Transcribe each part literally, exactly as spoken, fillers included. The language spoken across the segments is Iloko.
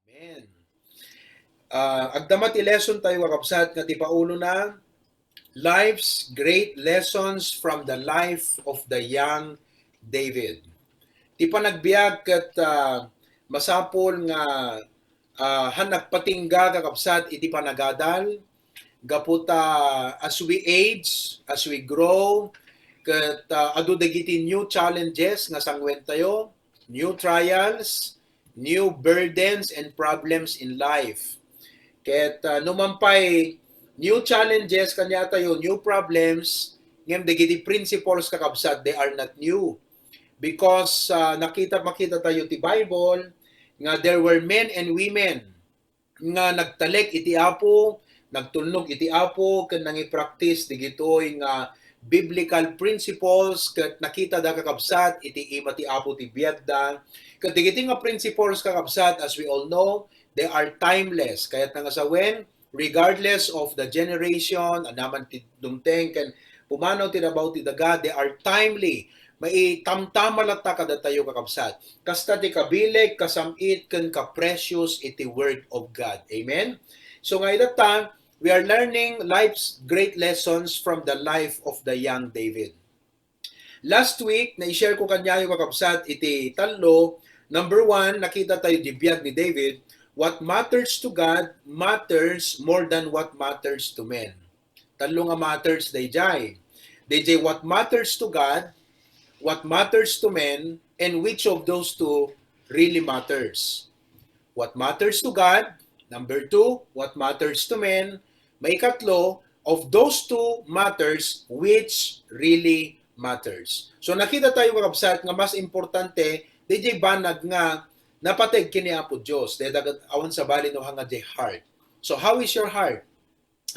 Amen. Ah, agdama ti lesson tayo, kakabsat, nga ti paulona, Life's Great Lessons from the Life of the Young David. Ti panagbiag ket, ah, masapul nga, ah, han agpatingga, kakabsat, iti panagadal, gapu ta as we age, as we grow, ket, ah, adu dagiti new challenges nga sanguen tayo, new trials, new burdens and problems in life. Ket, ah, no man pay new challenges kaniatayo, new problems, ngem dagiti principles, kakabsat, they are not new. Because, ah, nakita, makita tayo ti Bible nga there were men and women nga nagtalek iti Apo, nagtulnog iti Apo, ken nangipractice digitoy nga biblical principles, ket nakitada, kakabsat, iti ima ti Apo ti biagda. Ket digiti nga principles, kakabsat, as we all know, they are timeless. Kayatna nga sawen, regardless of the generation, ania man ti dumteng ken pumanaw ti nabaw ti daga, they are timely. Maitamtama latta kadatayo, kakabsat. Kasta ti kabileg, kasam-it, ken ka-precious iti Word of God. Amen? So, nga itatta, we are learning life's great lessons from the life of the young David. Last week, na-share ko kaniayo, kakabsat, iti tallo. Number one, nakita tayo di biag ni David, what matters to God matters more than what matters to men. Tallo nga matters dayjay. Dayjay what matters to God, what matters to men, and which of those two really matters. What matters to God, number two, what matters to men, maikatlo, of those two matters, which really matters. So nakita tayo, kakabsat, nga mas importante dayjay banag nga napateg ken ni Apo Dios, dayta awan sabali no hanga jay heart. So how is your heart?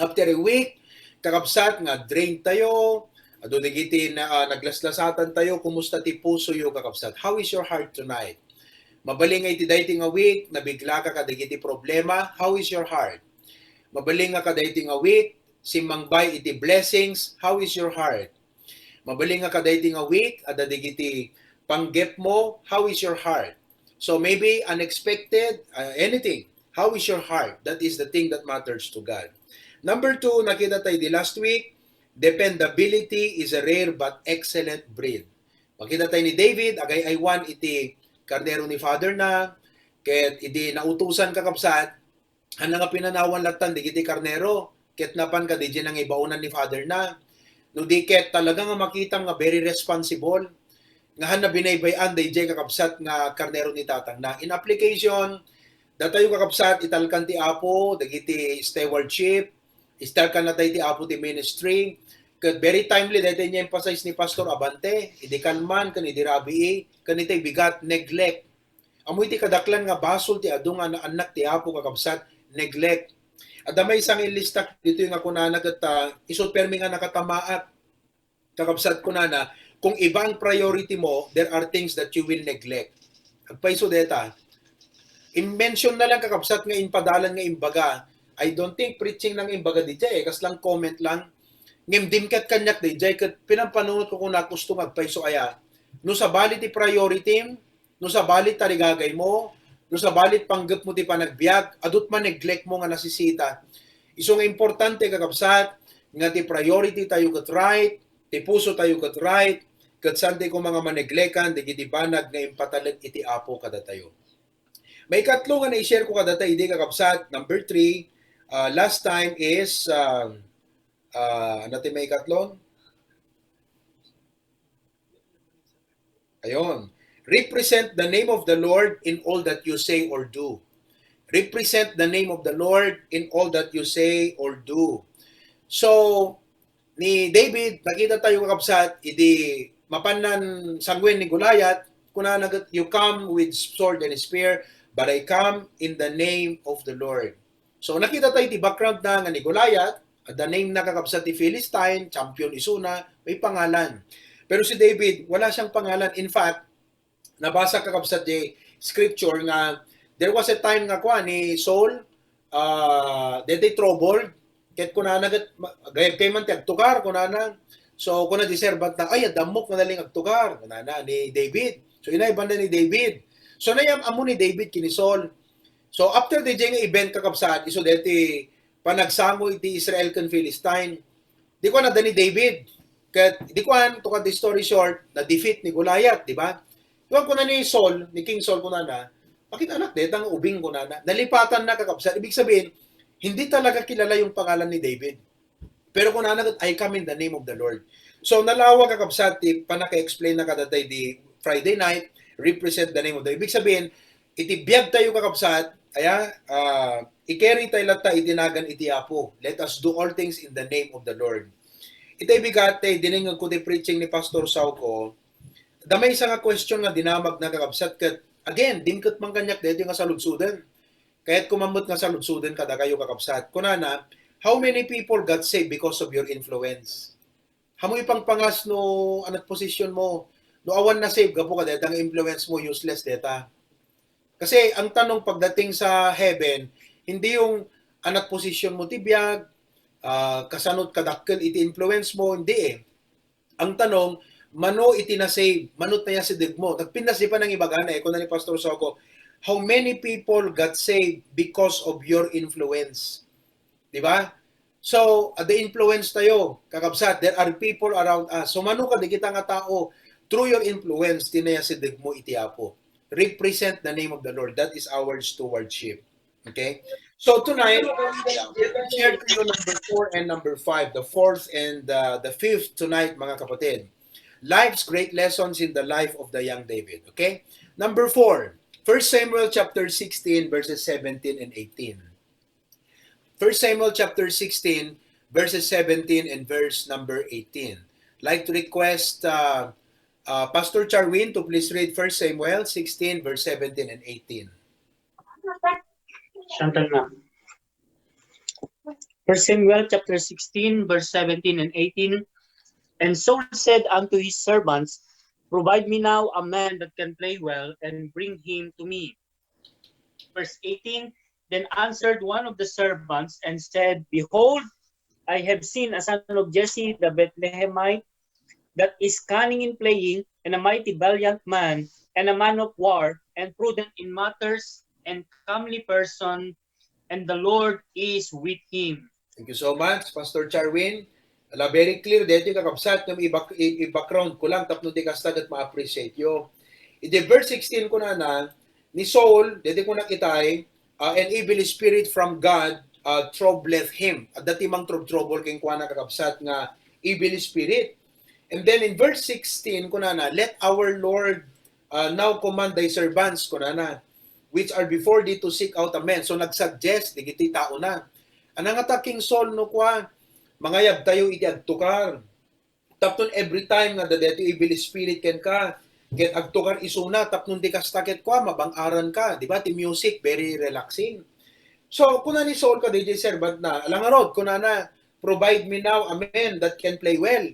After a week, kakabsat, nga drain tayo, adu dagiti na, ah, naglaslasatan tayo, kumusta ti pusoyo, kakabsat? How is your heart tonight? Mabalinga iti daytoy nga week, nabiglaka kadagiti problema, how is your heart? Mabalinga kadaytoy nga week, simmangbay iti blessings, how is your heart? Mabalinga kadaytoy nga week, adda dagiti panggepmo, how is your heart? So maybe unexpected, uh, anything. How is your heart? That is the thing that matters to God. Number two, nakita tayo di last week, dependability is a rare but excellent breed. Makita tayo ni David, agay-aywan iti karnero ni father na, ket idi nautusan, kakabsat, han nga pinanawan lattan dagiti karnero, ket napan kadayjay nangibaonan ni father na. No di ket talaga nga makitam nga very responsible, nga han na binaybay-an dayjay, kakabsat, nga karnero ni tatang na. In application, datayo, kakabsat, italkan ti Apo dagiti stewardship, italkan na tayo ti Apo ti ministry, ket very timely daytoy ni-emphasize ni Pastor Abante, idi kalman, ken idi rabii, ken itay bigat, neglect. Ammo iti kadaklan nga basol ti adu nga naannak ti Apo, kakabsat, neglect. Adda maysa nga inlistak ditoy nga kunana ket, ah, isu permi nga nakatamaak. Kakabsat, kunana, kung iba ang priority mo, there are things that you will neglect. Agpayso deta. I-mention na lang, kakabsat, nga impadalan nga imbaga. I don't think preaching lang imbaga dayjay, eh. Kaslang comment lang. Ngem dimket kaniak dayjay, ket pinampanunot ko kuna, gusto nga agpayso aya. No sabali ti priority, no sabali tarigagay mo, no sabali panggep mo ti panagbiag, adut man neglect mo nga nasisita. Isu nga importante, kakabsat, nga ti priority tayo ket right, ti puso tayo ket right, ket saan tayo koma nga maneglekan dagiti banag nga impatalek iti Apo kadatayo. Maikatlo nga na-share ko kadata idi, kakabsat, number three, uh, last time is, uh, uh, ano ti maikatlo? Ayon. Represent the name of the Lord in all that you say or do. Represent the name of the Lord in all that you say or do. So, ni David, nakita tayo, kakabsat, idi mapan nan sanguen ni Goliath, kunana ket, "You come with sword and spear, but I come in the name of the Lord." So, nakita tayo ti background na nga ni Goliath, the name na, kakabsat, ti Philistine, champion isuna, may pangalan. Pero si David, wala siyang pangalan. In fact, nabasa, kakabsat, di scripture nga there was a time nga kuan ni Saul, ah, daytoy troubled, ket kunana ket, ma-, "Gayabkay man ti agtukar," kunana. So, kuna di servant na, "Ay, adda ammok nga nalaing agtukar," kunana ni David. So, inayabanda ni David. So, nayam-ammo ni David ken ni Saul. So, after D J nga event, kakabsat, isu deti panagsango iti Israel ken Philistine, di kuan adda ni David. Ket, di kuan, to cut the story short, na-defeat ni Goliath, di ba? Iwan kuna ni Saul, ni King Saul kunana, "Bakit anak deta nga ubing?" kunana. Nalipatan na, kakabsat. Ibig sabihin, hindi talaga kilala yung pangalan ni David. Pero kunana ket, "I come in the name of the Lord." So, nalawa, kakabsat, ti panaka-explain na kadata di Friday night, represent the name of the, ibig sabihin, iti biag tayo, kakabsat, aya, ah, i-carry tayo latta iti nagan iti Apo. Let us do all things in the name of the Lord. Iti bigat, eh, dinenggen ko ti preaching ni Pastor Sauko, da maysa nga question nga dinamag na, kakabsat, ket, again, dimket man kaniak daytoy nga saludsoden. Kayat ko man met nga saludsoden kadakayo, kakabsat. Kunana, "How many people got saved because of your influence?" Hamoy pangpangas no anak position mo, no awan na-save gapu kadayta nga influence mo, useless deta. Kasi ang tanong pagdating sa heaven, hindi yung anak position mo ti biag, ah, kasanot kadakkel iti influence mo, hindi eh. Ang tanong, mano iti na-save? Mano ti nayasideg mo? Nagpintas di pa nang ibagana eh, kuna ni Pastor Sauko, "How many people got saved because of your influence?" Di ba? So, uh, the influence tayo, kakabsat, there are people around us. So, mano kadagita nga tao, through your influence, ti nayasideg mo iti Apo. Represent the name of the Lord. That is our stewardship. Okay? So tonight, let me share to you number four and number five, the fourth and uh, the fifth tonight, mga kapatid. Life's great lessons in the life of the young David. Okay? Number four, First Samuel chapter sixteen, verses seventeen and eighteen. First Samuel chapter sixteen, verses seventeen and verse number eighteen. Like to request uh, uh, Pastor Charwin to please read First Samuel sixteen, verse seventeen and eighteen. Siyam tayo na. First Samuel chapter sixteen, verse seventeen and eighteen. And Saul said unto his servants, "Provide me now a man that can play well, and bring him to me." Verse eighteen. Then answered one of the servants and said, "Behold, I have seen a son of Jesse the Bethlehemite, that is cunning in playing, and a mighty valiant man, and a man of war, and prudent in matters, and comely person, and the Lord is with him." Thank you so much, Pastor Charwin. Ala, very clear daytoy, kakabsat, nga i-back-, i-, i-background ko lang tapno di kasta ket ma-appreciate yo. Iti verse sixteen kunana, ni Saul, daytoy kunak itay, uh, "An evil spirit from God uh, troubleth him." Adda ti mangtrouble kenkuana, kakabsat, nga evil spirit. And then in verse sixteen kunana, "Let our Lord uh, now command thy servants," kunana, "which are before thee to seek out a man." So nagsuggest dagiti taona. Ania ngata, King Saul, no kua, mangayab tayo iti agtukar. Tapno every time nga adda daytoy evil spirit kenka, ket agtukar isuna, tapno di kasta ket kua, mabang-aran ka, di ba? Ti music, very relaxing. So, kuna ni Saul kadaydi servant na, "Ala ngarud," kunana, "provide me now a man that can play well."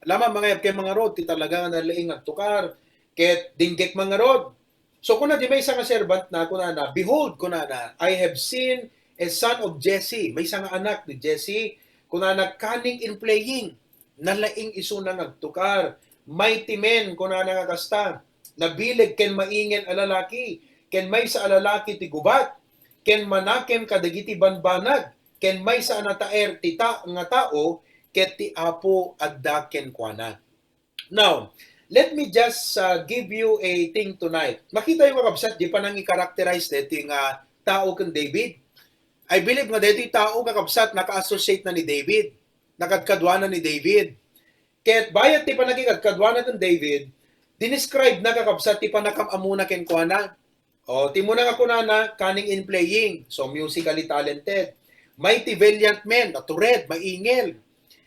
Ala man, mangayab kay ngarud ti talaga nga nalaing agtukar, ket dinggek man ngarud. So, kuna di maysa nga servant na, kunana, "Behold," kunana, "I have seen a son of Jesse," maysa nga anak ni Jesse, kunana, "cunning in playing." Nalaing isuna nga agtukar. "Mighty men," kunana nga kasta, "nabileg ken maingel a lalaki, ken maysa a lalaki ti gubat, ken manakem kadagiti banbanag, ken maysa a nataer ti ta-, nga tao, ket ti Apo adda kenkuana." Now, let me just uh, give you a thing tonight. Makita yung, kakabsat, di pa nang i-characterize dito yung uh, tao ken David. I believe nga dito yung tao, kakabsat, naka-associate na ni David. Nakadkaduanan ni David. Ket bayat ti panagikadkaduanan ken David, dinescribe na, kakabsat, ti panakam-amuna kenkuana. O, ti muna nga kunana, cunning in playing. So, musically talented. Mighty valiant men, natured, maingel.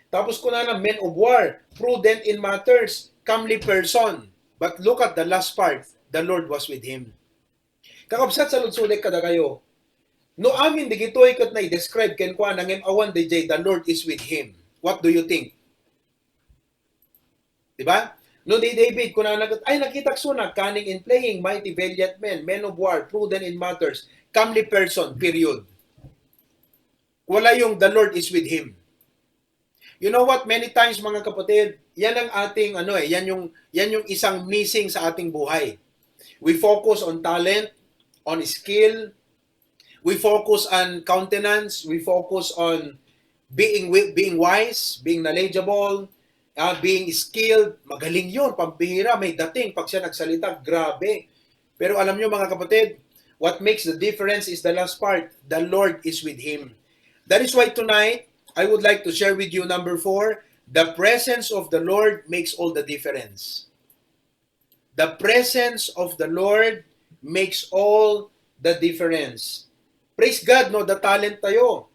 Tapos kunana, men of war, prudent in matters, comely person. But look at the last part, "The Lord was with him." Kakabsat, saludsodek kadakayo, no amin digitoy ket na-describe kenkuana ngem awan D J, "The Lord is with him." What do you think? Di ba? No, ni David, kunana ket, "Ay, nakitak suna, cunning in playing, mighty valiant men, men of war, prudent in matters, comely person," period. Wala yung "The Lord is with him." You know what? Many times, mga kapatid, yan ang ating, ano eh, yan yung, yan yung isang missing sa ating buhay. We focus on talent, on skill, We focus on countenance, we focus on being wi-, being wise, being knowledgeable, ah, being skilled. Magaling yun, pambihira, may dating. Pag siya nagsalita, grabe. Pero alam nyo, mga kapatid, what makes the difference is the last part. The Lord is with him. That is why tonight, I would like to share with you, number four, the presence of the Lord makes all the difference. The presence of the Lord makes all the difference. Praise God, no, adda talent tayo.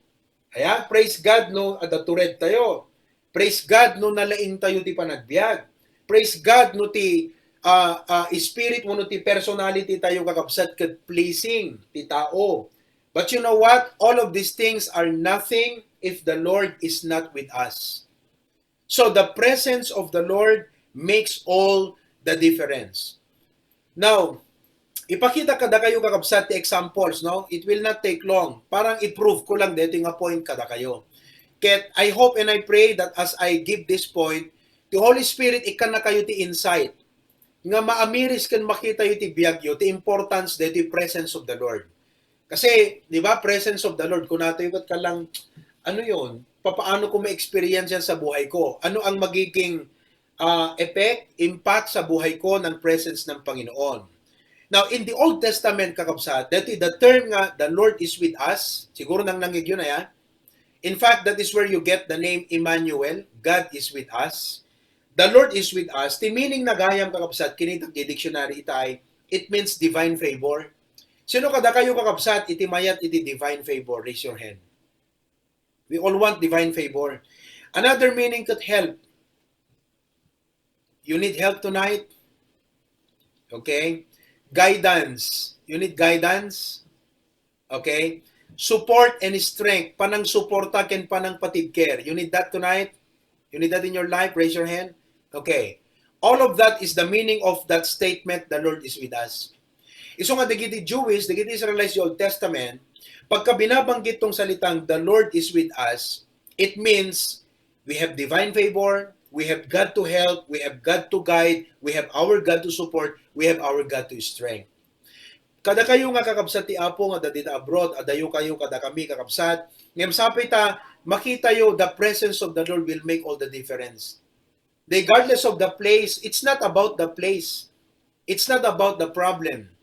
Ayan, praise God, no, adda tured tayo. Praise God, no, nalaing tayo ti panagbiag. Praise God, no, ti, ah, ah, spirit wenno ti personality tayo, kakabsat, ket pleasing ti tao. But you know what? All of these things are nothing if the Lord is not with us. So the presence of the Lord makes all the difference. Now, ipakita kadakayo, kakabsat, ti examples, no? It will not take long. Parang i-prove ko lang dito nga point kadakayo. Ket I hope and I pray that as I give this point, the Holy Spirit, ikkannakayo ti insight nga maamiris ken makitayo ti biagyo, ti importance dito, presence of the Lord. Kasi, di ba, presence of the Lord, kunatayo ket kalang, ano yun? Papaano ko ma-experience yan sa buhay ko? Ano ang magiging, ah, effect, impact sa buhay ko ng presence ng Panginoon? Now, in the Old Testament, kakabsat, that is the term nga, "The Lord is with us." Siguro nang nangigyo na yan. In fact, that is where you get the name Emmanuel, God is with us. The Lord is with us. Ti meaning na gayam, kakabsat, kinita ti dictionary itay, it means divine favor. Sino kadakayo, kakabsat, iti mayat iti divine favor? Raise your hand. We all want divine favor. Another meaning ket help. You need help tonight? Okay? Guidance. You need guidance? Okay? Support and strength. Panangsuporta ken panangpatibker. You need that tonight? You need that in your life? Raise your hand. Okay. All of that is the meaning of that statement, "The Lord is with us." Isu nga dagiti Jewish, dagiti Israelites ti Old Testament, pagka binabanggit tong salitang, "The Lord is with us," it means we have divine favor, we have God to help, we have God to guide, we have our God to support, we have our God to strength. Kadakayo nga kakabsat ti Apo nga adda dita abroad, adayo kayo kadakami, kakabsat, ngem sapay ta makitayo, the presence of the Lord will make all the difference. Regardless of the place, it's not about the place. It's not about the problem.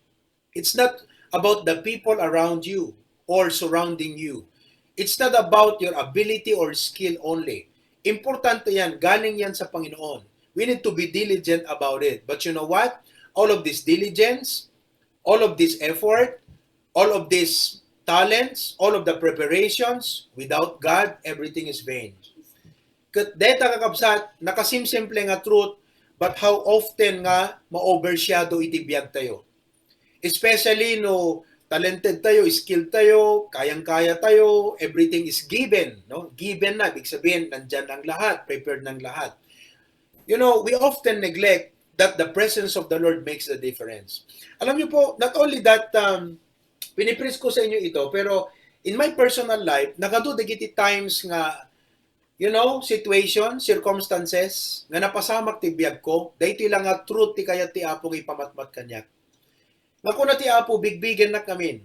It's not about the people around you or surrounding you. It's not about your ability or skill only. Importante yan, galing yan sa Panginoon. We need to be diligent about it. But you know what? All of this diligence, all of this effort, all of these talents, all of the preparations, without God, everything is vain. Ket deta, kakabsat, nakasimsimple nga truth, but how often nga ma-overshadow iti biag tayo? Especially no talented tayo, skilled tayo, kayang-kaya tayo, everything is given, no? Given na, ibig sabihin, nandyan ang lahat, prepared ng lahat. You know, we often neglect that the presence of the Lord makes the difference. Alam niyo po, not only that, um, pinipreach ko sa inyo ito, pero in my personal life, nagadu dagiti times nga, you know, situation, circumstances, nga napasamak ti biag ko, daytoy lang nga truth ti kayat ti Apo nga ipamatmat kaniak. Nga kuna ti Apo, bigbigennak ngamin.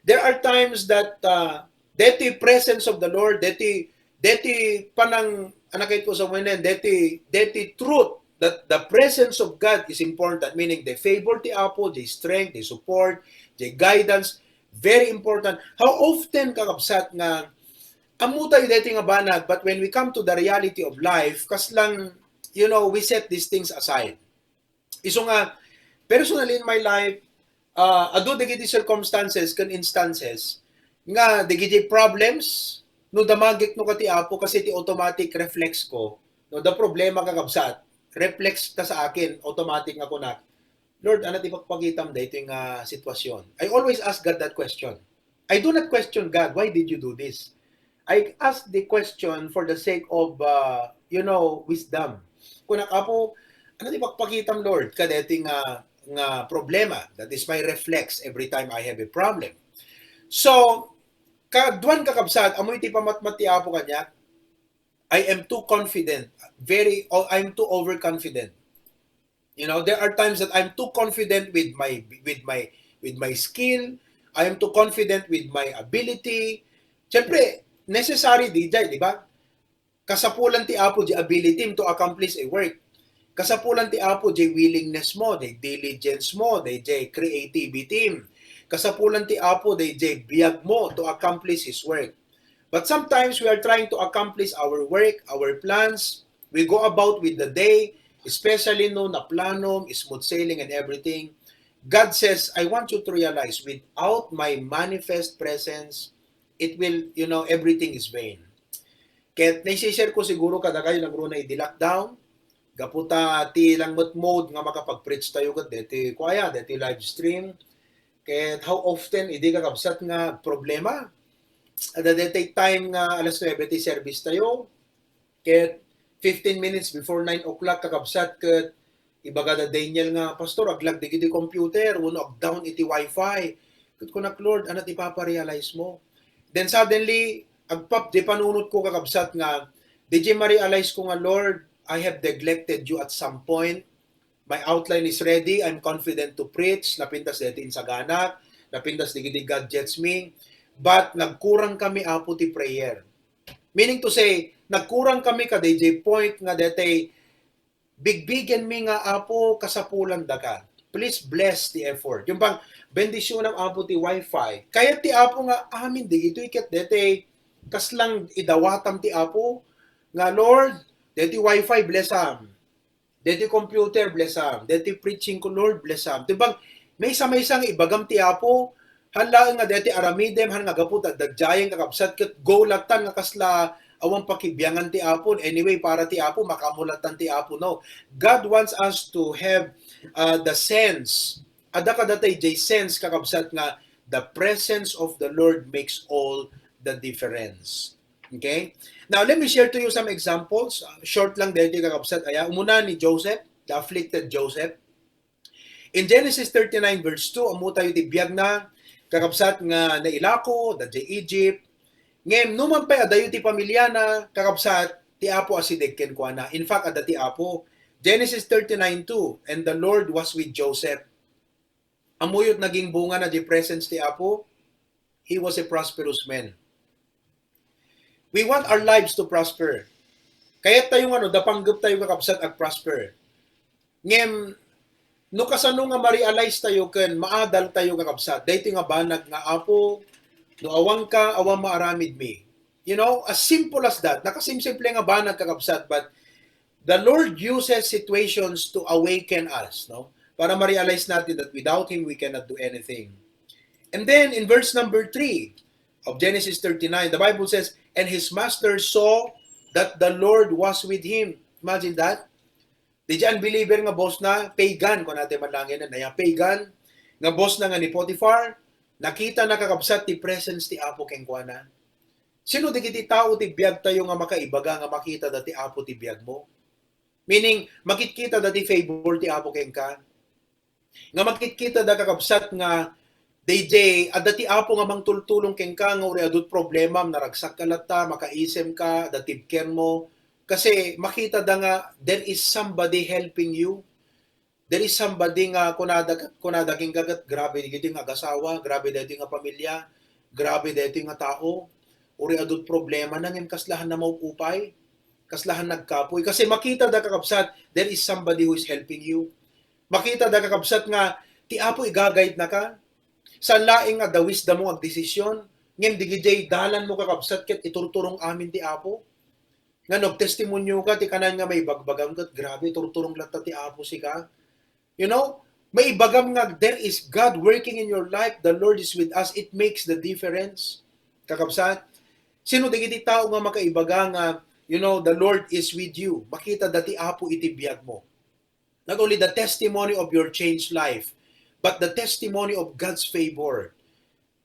There are times that, uh, deti presence of the Lord, deti, deti panang, anakit ko sa wenen, deti, deti truth that the presence of God is important, meaning the favor ti Apo, the strength, the support, the guidance, very important. How often, kakabsat, nga ammo tayo deti nga banag, but when we come to the reality of life, kas lang, you know, we set these things aside. Isu nga, personally in my life, ah, adu dagiti circumstances ken instances nga dagiti problems, no damagek no kati Apo, kasi ti automatic reflex ko, no, the problema, kakabsat, reflex ta sa akin, automatic nga kunak, "Lord, ano ti ipakpakitam daytoy nga sitwasyon?" I always ask God that question. I do not question God, "Why did you do this?" I ask the question for the sake of, uh, you know, wisdom. Kunak, "Apo, ano ti ipakpakitam, Lord, kadeti nga, nga problema?" That is my reflex every time I have a problem. So, kaduan, kakabsat, ammo iti pamatmat ti Apo kaniak, I am too confident, very, oh, I'm too overconfident. You know, there are times that I'm too confident with my, with my, with my skill, I am too confident with my ability. Siyempre, necessary di jay, di ba? Kasapulan ti Apo di ability to accomplish a work. Kasapulan ti Apo di willingness mo, di diligence mo, di, di creativity. Kasapulan ti Apo di, di biag mo to accomplish His work. But sometimes we are trying to accomplish our work, our plans. We go about with the day, especially no naplanom, smooth sailing and everything. God says, "I want you to realize, without my manifest presence, it will, you know, everything is vain." Ket naisishare ko siguro kadakayo laeng runa idi lockdown, gapu ta ti lang met mode nga makapag-preach tayo ket deti kuaya, deti live stream. Ket how often idi kakabsat nga problema? Adda deti time nga alas nuebe ti service tayo. Ket fifteen minutes before nine o'clock, kakabsat, ket ibaga da Daniel nga, "Pastor, aglag dagiti computer, wenno ag-down iti wifi." Ket kunak, "Lord, ania ti ipaparealize mo?" Then suddenly, agpap-, di panunot ko, kakabsat, nga, di jay ma-realize ko nga, "Lord, I have neglected you at some point. My outline is ready. I'm confident to preach." Napintas deti insaganak, napintas dagiti gadgets mi. But nagkurang kami, Apo, ti prayer. Meaning to say, nagkurang kami kadayjay point nga detay bigbigen mi nga, "Apo, kasapulan daka. Please bless the effort." Yung bang, "Bendisyonam, Apo, ti wifi." Kayat ti Apo nga amin dagitoy ket detay kaslang idawatam ti Apo nga, "Lord, deti wifi, blessam. Deti computer, blessam. Deti preaching ko, Lord, blessam." Ti bang, maysa-maysa nga ibagam ti Apo, han laeng nga deti aramidem, han nga gapu ta dagjayen, kakabsat, ket go lattan nga kasla awan pakibiangan ti Apo. Anyway, para ti Apo, makaammo lattan ti Apo, no? God wants us to have, uh, the sense. Adda kadata idiay sense, kakabsat, nga the presence of the Lord makes all the difference. Okay? Now, let me share to you some examples. Uh, short lang deti, kakabsat. Aya, umuna ni Joseph, the afflicted Joseph. In Genesis thirty-nine verse two, ammo tayo ti biagna, kakabsat, nga nailako, dadiay Egypt. Ngem, numan pay adayo ti pamiliana, kakabsat, ti Apo asideg kenkuana. In fact, adda ti Apo. Genesis thirty-nine two, "And the Lord was with Joseph." Ammoyo ti naging bunga na di presence ti Apo? He was a prosperous man. We want our lives to prosper. Kayat tayo nga no, da panggep tayo, kakabsat, ag-prosper. Ngem, no kasano nga ma-realize tayo ken maadal tayo, kakabsat, daytoy nga banag nga, "Apo, no awan ka, awan maaramid mi." You know, as simple as that. Nakasimsimple nga banag, kakabsat, but the Lord uses situations to awaken us, no? Para ma-realize natin that without Him, we cannot do anything. And then in verse number three of Genesis thirty-nine, the Bible says, "And his master saw that the Lord was with him." Imagine that. Diay unbeliever nga boss na, pagan, kung natin manlangin na, pagan, nga boss na nga ni Potiphar, nakita na, kakabsat, ti presence ti Apo kenkuana. Sino dagiti tao ti biag tayo nga makaibaga nga makita da ti Apo ti biag mo? Meaning, makitkita da ti favor ti Apo kenka? Nga makitkita da, kakabsat, nga dayjay, adda ti Apo nga mangtultulong kenka nga uray adu ti problemam, naragsak ka latta, makaisem ka, adda tibker mo. Kasi makita da nga there is somebody helping you. There is somebody nga kunada, kunada kenka ket, "Grabe daytoy nga agasawa, grabe daytoy nga pamilya, grabe daytoy nga tao. Uray adu ti problemana ngem kaslahan na maupupay, kaslahan nagkapoy." Kasi makita da, kakabsat, there is somebody who is helping you. Makita da, kakabsat, nga ti Apo igagayad naka. Saan laeng nga adda wisdom mo nga agdesisyon, ngem dagijay dalan mo, kakabsat, ket iturturong amin ti Apo. Nga no, agtestimonio ka, ti kanan nga maibagbagam ket, "Grabe, turturong latta ti Apo sika." You know, maibagam nga there is God working in your life, the Lord is with us, it makes the difference. Kakabsat, sino dagiti tao nga makaibaga nga, you know, the Lord is with you? Makita da ti Apo iti biag mo. Not only the testimony of your changed life, but the testimony of God's favor.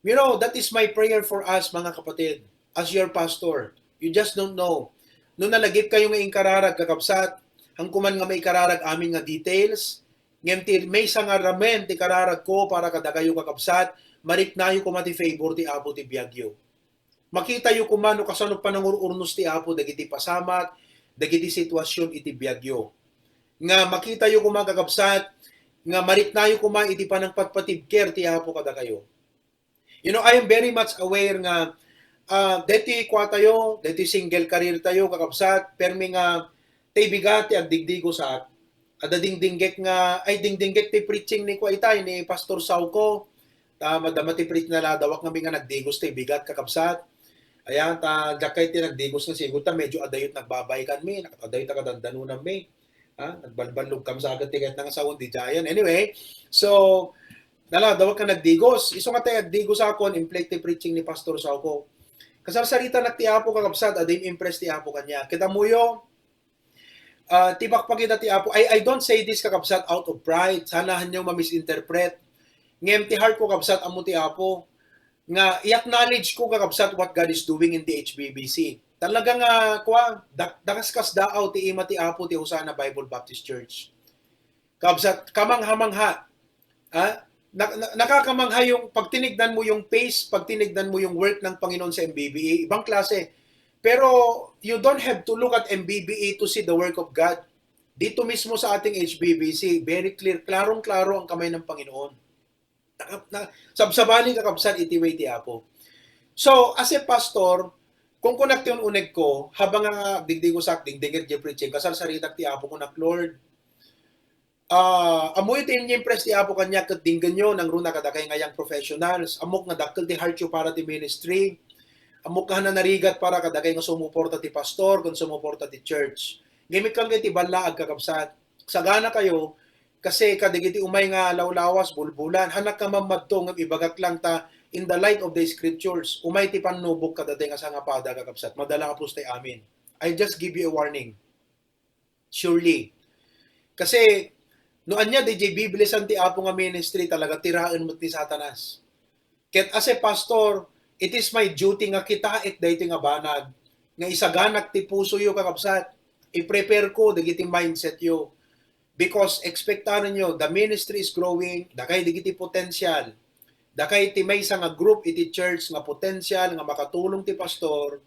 You know, that is my prayer for us, mga kapatid, as your pastor. You just don't know. No nalagip kayo nga inkararag, kakabsat, han kuman nga maikararag amin nga details, ngem ti maysa nga ramen ti kararag ko para kadakayo, kakabsat, mariknayo koma ti favor ti Apo ti biagyo. Makitayo koma no kasano panangur-urnos ti Apo dagiti pasamak, dagiti sitwasyon iti biagyo. Nga makitayo koma, kakabsat, nga mariknayo koma iti panangpatpatibker ti Apo kadakayo. You know, I am very much aware nga, ah, deti kua tayo, deti single career tayo, kakabsat, permi nga tay bigat ti agdigdigosak. Adda dingdinggek nga, ay, dingdinggek ti preaching ni kua itay, ni Pastor Sauko. Ta madama ti preach na ladawak nga mi nga nagdigos tay bigat, kakabsat. Ayan, ta diak kay ti nagdigos nga sigud ta medyo adayot nagbabay kan mi, adayot nakadandanunan mi. Ha? Nagbalballog kam sa agad ti ket nang saon di jayan. Anyway, so, nala, dawag ka nagdigos. Isu nga tayo agdigos akon, implek ti preaching ni Pastor Sauko. Kasarsarita nak ti Apo, kakabsat, adim impress ti Apo kanya. Kita muyo, ah, ti pakpakita ti Apo. I, I don't say this, kakabsat, out of pride. Sana hanyo ma-misinterpret. Ngem ti heart ko, kabsat, amo ti Apo. Nga i-acknowledge ko, kakabsat, what God is doing in the H B B C. Talaga nga, kwa, dak-, dakaskasdaaw ti ima ti Apo ti Hosanna Bible Baptist Church. Kabsat, kamangha-mangha. Ha? Na-, na-, nakakamangha yung pagtinignan mo yung pace, pagtinignan mo yung work ng Panginoon sa M B B A, ibang klase. Pero you don't have to look at M B B A to see the work of God. Dito mismo sa ating H B B C, very clear, klarong-klaro ang kamay ng Panginoon. Na, na, sabsabali, kakabsat, iti way ti Apo. So, as a pastor, kung kunak ti un-uneg ko, habang nga digdigosak, dingdingir di preaching, kasarsaritak ti Apo, kunak, Lord, ah, ammo iti impress ti Apo kanya ket dinggenyo, nangruna kadakay nga young professionals, ammok nga dakkel ti heart yo para ti ministry, ammok nga narigat para kadakay nga sumuporta ti pastor, ken sumuporta ti church. Ngem ikkan kay ti ballaag, kakabsat, sagana kayo, kasi kadagiti umay nga lawlawas, bulbulan, hanak nga mammadto, ngem ibagak lang ta, in the light of the scriptures, umay ti pannubok kadagiti nga sangapada, kakabsat, madala a pudno tay amin. I just give you a warning. Surely. Kasi, no ania di jay biblisan ti Apo nga ministry, talaga tiraen met ni Satanas. Ket as a pastor, it is my duty nga kitaek daytoy nga banag, nga isaganak ti pusoyo, kakabsat. I-prepare ko dagiti mindsetyo. Because expectaranyo, the ministry is growing, dakay dagiti potential. Dakay ti maysa nga group iti church nga potential nga makatulong ti pastor,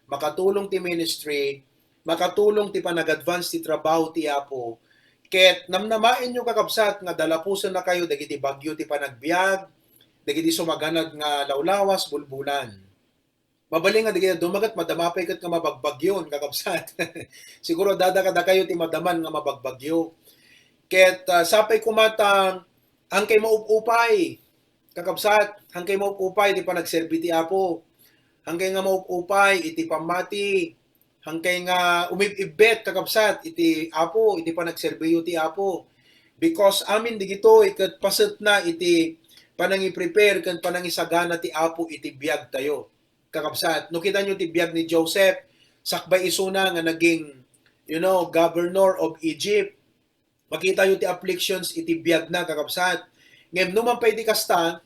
makatulong ti ministry, makatulong ti panag-advance ti trabaho ti Apo. Ket namnamaenyo, kakabsat, nga dalapusennakayo dagiti bagyo ti panagbiag, dagiti sumaganad nga lawlawas, bulbulan. Mabalin nga dagiti dumagat, madama pay ket nga mabagbagyon, kakabsat. Siguro adda kadakayo ti madaman nga mabagbagyo. Ket, ah, sapay koma ta, hankay maupupay, kakabsat, hankay maupupay ti panagserbi ti Apo. Hankay nga maupupay iti pammati. Hankay nga umib-ibbet, kakabsat, iti Apo, iti panagserbiyo ti Apo. Because amin digitoy ket pasetna iti panangiprepare ken panangisagana ti Apo iti biag tayo. Kakabsat, no kitanyo ti biag ni Joseph, sakbay isuna nga naging, you know, governor of Egypt. Makitayo ti afflictions iti biagna, kakabsat. Ngem no man pay di kasta,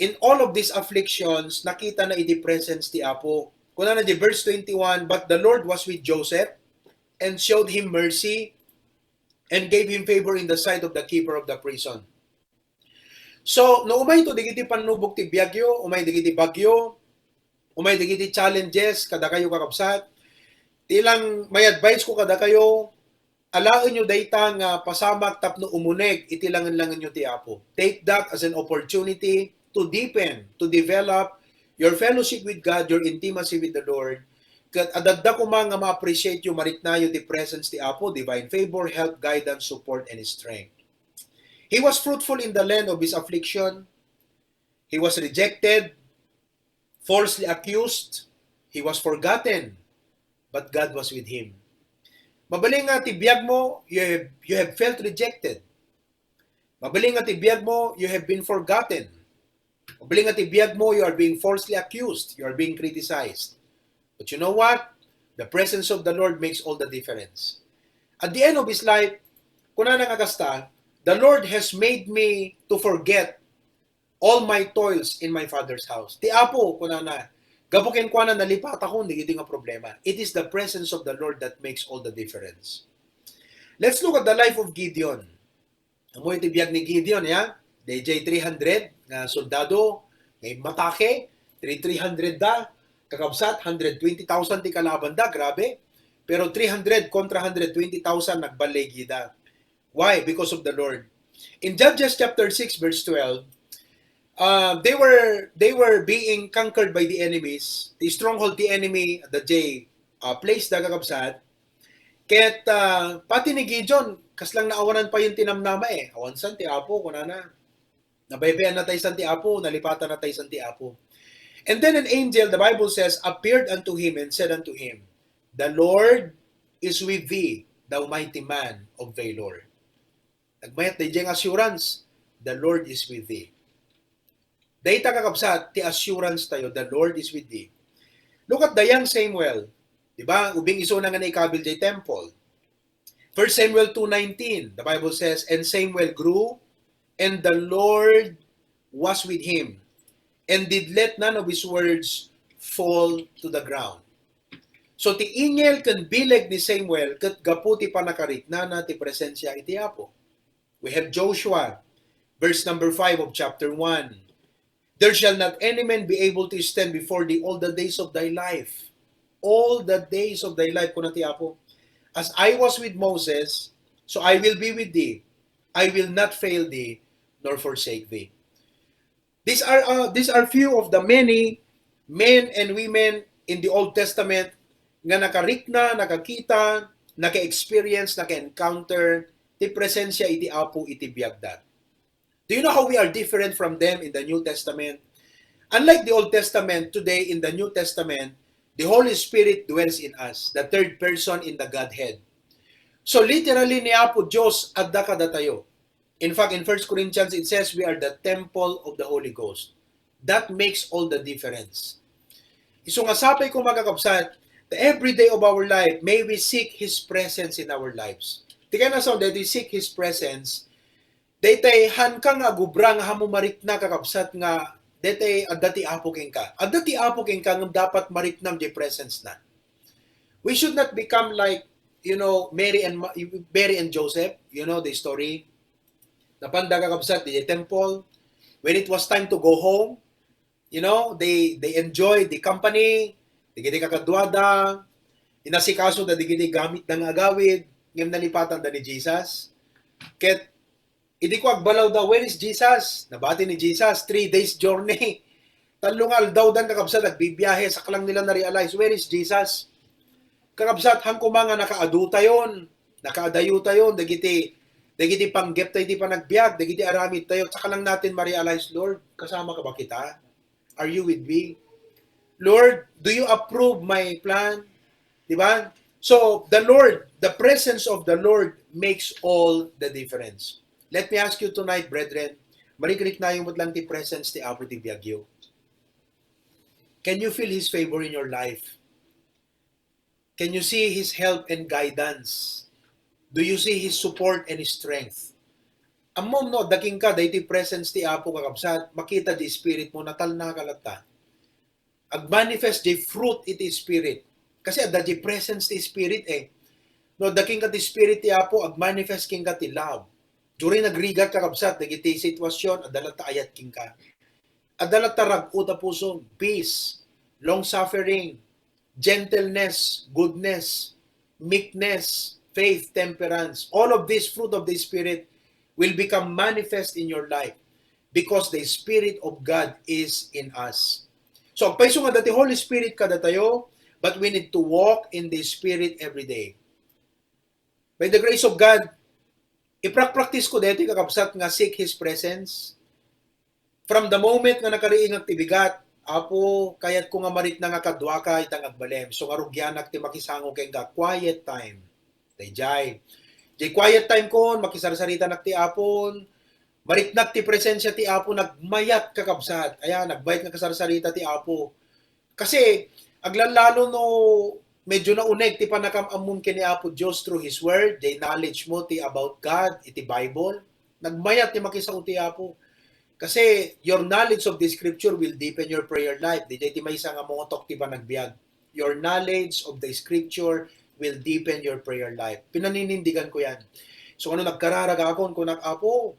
in all of these afflictions, nakitana iti presence ti Apo. Kunana di verse twenty-one, "But the Lord was with Joseph and showed him mercy and gave him favor in the sight of the keeper of the prison." So, no umay to digiti pannubok ti biagyo, umay digiti bagyo, umay digiti challenges kadakayo, kakabsat, ti lang may advice ko kadakayo, alaenyo dayta nga pasamak tapno umuneg iti langen-langenyo ti Apo. Take that as an opportunity to deepen, to develop your fellowship with God, your intimacy with the Lord. Ket adda koma nga ma-appreciate yo, mariknayo ti presence ti Apo, divine favor, help, guidance, support, and strength. He was fruitful in the land of his affliction. He was rejected, falsely accused. He was forgotten, but God was with him. Mabalin nga ti biag mo, you have, you have felt rejected. Mabalin nga ti biag mo, you have been forgotten. Mabalin nga ti biag mo, you are being falsely accused. You are being criticized. But you know what? The presence of the Lord makes all the difference. At the end of his life, kunana nga kasta, "The Lord has made me to forget all my toils in my Father's house." Ti Apo, kunana, gapu kenkuana nalipatakon dagiti nga problema. It is the presence of the Lord that makes all the difference. Let's look at the life of Gideon. Ammo iti biag ni Gideon, ya? Dayjay three hundred nga soldado nga immatake, three, three hundred da, kakabsat, hundred twenty thousand ti kalaban da, grabe. Pero three hundred kontra hundred twenty thousand, nagballigi da. Why? Because of the Lord. In Judges chapter six, verse twelve, Uh, they were they were being conquered by the enemies. The stronghold the enemy, the J, uh, place da, kakabsat. Ket uh, pati ni Gideon, kaslang naawanan pa yung tinamnama eh. Awan san ti Apo, kunana. Nabaybayan na tayo san ti Apo, nalipatan na tayo san ti Apo. And then an angel, the Bible says, appeared unto him and said unto him, "The Lord is with thee, thou mighty man of valor." Nagmayat daydiay nga assurance, "The Lord is with thee." Dayta, kakabsat, ti assurance tayo, "The Lord is with thee." Look at the young Samuel. Di ba? Ubing isuna nga naikabil jay temple. First Samuel two nineteen, the Bible says, "And Samuel grew, and the Lord was with him, and did let none of his words fall to the ground." So ti angel ken bileg ni Samuel ket gapu ti panakariknana ti presensia iti Apo. We have Joshua, verse number five of chapter one. "There shall not any man be able to stand before thee all the days of thy life." All the days of thy life, kuna ti Apo. "As I was with Moses, so I will be with thee. I will not fail thee nor forsake thee." These are uh, these are few of the many men and women in the Old Testament nga nakarikna, nakakita, naka-experience, naka-encounter ti presensia iti Apo iti biagda. Do you know how we are different from them in the New Testament? Unlike the Old Testament, today in the New Testament, the Holy Spirit dwells in us, the third person in the Godhead. So literally, ni Apo Dios adda kadatayo. In fact, in First Corinthians, it says we are the temple of the Holy Ghost. That makes all the difference. Isu nga sapay ko, mga kakabsat, the everyday of our life, may we seek His presence in our lives. Ti kayatna, so that we seek His presence, daytay haan ka nga agubra nga haan mo marikna, kakabsat, nga daytay adda ti Apo kenka. Adda ti Apo kenka ngem dapat mariknam diay presence na. We should not become like, you know, Mary and Ma- Mary and Joseph. You know the story. Napanda, kakabsat, diay temple. When it was time to go home, you know, they they enjoyed the company, dagiti kakaduada, inasikasoda dagiti gamitda nga agawid, ngem nalipatanda ni Jesus. Ket idi ko agbalawda, "Where is Jesus?" Nabati ni Jesus, three days journey. Tallo nga aldawdan, kakabsat, agbibiyahe, saklang nila na-realize, "Where is Jesus?" Kakabsat, haan koma nga nakaadutayon, nakaadayutayon dagiti dagiti panggeptayo iti panagbiag, dagiti aramidtayo, saka lang natin ma-realize, "Lord, kasama ka ba kita? Are you with me? Lord, do you approve my plan?" Di ba? So, the Lord, the presence of the Lord makes all the difference. Let me ask you tonight, brethren, marikrik na yung lang ti presence ti Apo ti biagyo. Can you feel His favor in your life? Can you see His help and guidance? Do you see His support and His strength? Ammom no, adda kenka daytoy presence ti Apo, kakabsat, makita di Spirit mo, natalna ka latta. Agmanifest di fruit iti Spirit. Kasi adda di presence ti Spirit eh. No, adda kenka ti Spirit ti Apo, agmanifest kenka ti love. During nagrigat, kakabsat, dagiti sitwasyon, adda latta ayat kenka. Adda latta rag-o ta puso, peace, long-suffering, gentleness, goodness, meekness, faith, temperance. All of these fruit of the Spirit will become manifest in your life because the Spirit of God is in us. So, agpayso nga adda ti Holy Spirit kadatayo, but we need to walk in the Spirit every day. By the grace of God, iprakpraktis ko daytoy, kakabsat, nga seek His presence. From the moment nga nakariingak ti bigat, "Apo, kayatko nga marikna nga kaduaka ita nga agbalem. So nga rugianak ti makisango kenka." Quiet time. Daydiay. Diay quiet time kon, makisarsaritanak ti Apo, mariknak ti presensya ti Apo, nagmayat, kakabsat. Ayan, nagmayat nga kasarsarita ti Apo. Kasi, aglalalo no medyo nauneg ti pannakam-ammom ken ni Apo Dios through His Word, diay knowledge mo ti about God, iti Bible, nagmayat ti makisao ti Apo. Kasi, your knowledge of the Scripture will deepen your prayer life. Diay ti maysa nga motok ti panagbiag. Your knowledge of the Scripture will deepen your prayer life. Pinaninindigan ko yan. So, ano, nagkararagakon, kunak, "Apo,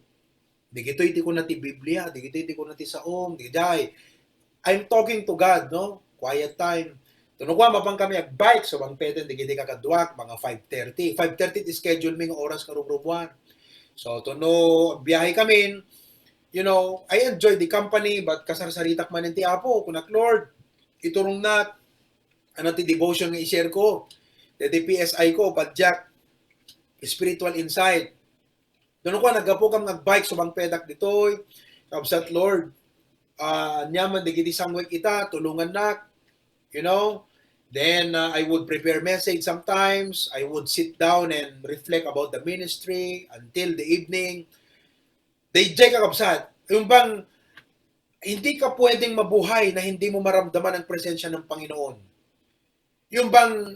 dagitoy ti kuna ti Biblia, dagitoy ti kuna ti saom, dagitoy." I'm talking to God, no? Quiet time. Tunog wa, mapan kami agbike, so bangpeten, dagiti kakaduak, mga five thirty. Five thirty ti schedule mi nga oras nga rumrumuar. So, tuno, biyahe kami, you know, I enjoy the company, but kasarsaritak man ti Apo, kunak, "Lord, iturongnak, ano ti devotion nga i-share ko? Deti P S I ko, padyak, spiritual insight." Doon ako, naggapu kam nagbike, subang pedak ditoy. Kabsat, "Lord, ah, aniaman dagiti sangwek ita, tulongannak." You know? Then, uh, I would prepare message sometimes. I would sit down and reflect about the ministry until the evening. Dayjay, kakabsat, yung bang hindi ka pwedeng mabuhay na hindi mo maramdaman ang presensya ng Panginoon. Yung bang,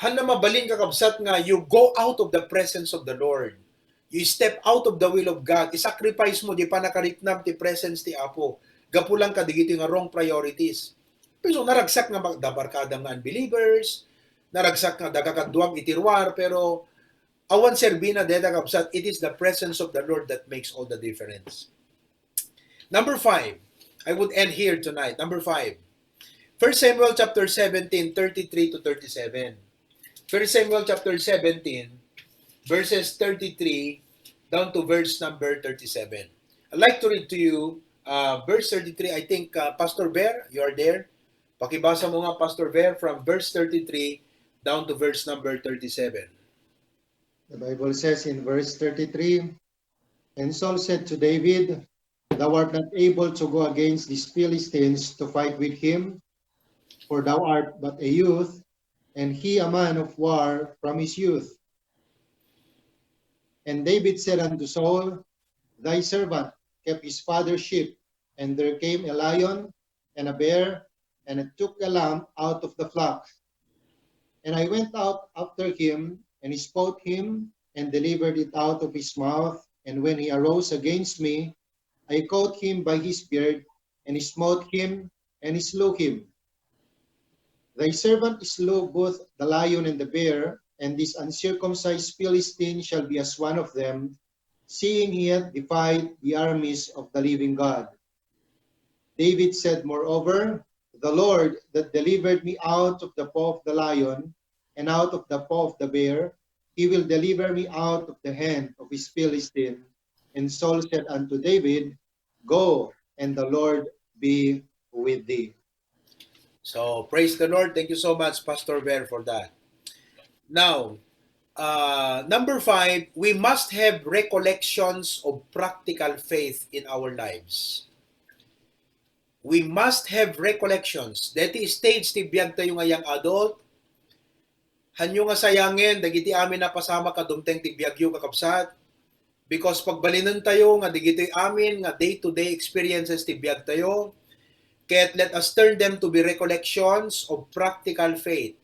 han na mabalin, kakabsat, nga you go out of the presence of the Lord. You step out of the will of God. I-sacrifice mo, di pa nakariknam ti presence ti Apo. Gapu lang kadigiti nga wrong priorities. Pero naragsak nga mag-, dabarkada nga unbelievers, naragsak nga dagakaduam iti ruar, pero awan serbina deta, kabsat, it is the presence of the Lord that makes all the difference. Number five, I would end here tonight. Number five, First Samuel chapter seventeen, thirty-three to thirty-seven. First Samuel chapter seventeen, verses thirty-three down to verse number thirty-seven. I'd like to read to you, uh, verse thirty-three. I think, uh, Pastor Bear, you are there. Pakibasa mo nga, Pastor Bear, from verse thirty-three down to verse number thirty-seven. The Bible says in verse thirty-three, "And Saul said to David, 'Thou art not able to go against these Philistines to fight with him, for thou art but a youth, and he a man of war from his youth.' And David said unto Saul, 'Thy servant kept his father's sheep, and there came a lion and a bear, and it took a lamb out of the flock. And I went out after him, and smote him, and delivered it out of his mouth. And when he arose against me, I caught him by his beard, and smote him, and slew him. Thy servant slew both the lion and the bear, and this uncircumcised Philistine shall be as one of them, seeing he hath defied the armies of the living God.' David said, moreover, 'The Lord that delivered me out of the paw of the lion and out of the paw of the bear, he will deliver me out of the hand of his Philistine.' And Saul said unto David, 'Go, and the Lord be with thee.'" So, praise the Lord. Thank you so much, Pastor Bear, for that. Now, uh, number five, we must have recollections of practical faith in our lives. We must have recollections. Deti stage ti biag tayo nga young adult, hanyo nga sayangen dagiti amin a pasamak a dumteng ti biagyo, kakabsat. Because pagbalinentayo nga dagitoy amin nga day-to-day experiences ti biagtayo, ket let us turn them to be recollections of practical faith.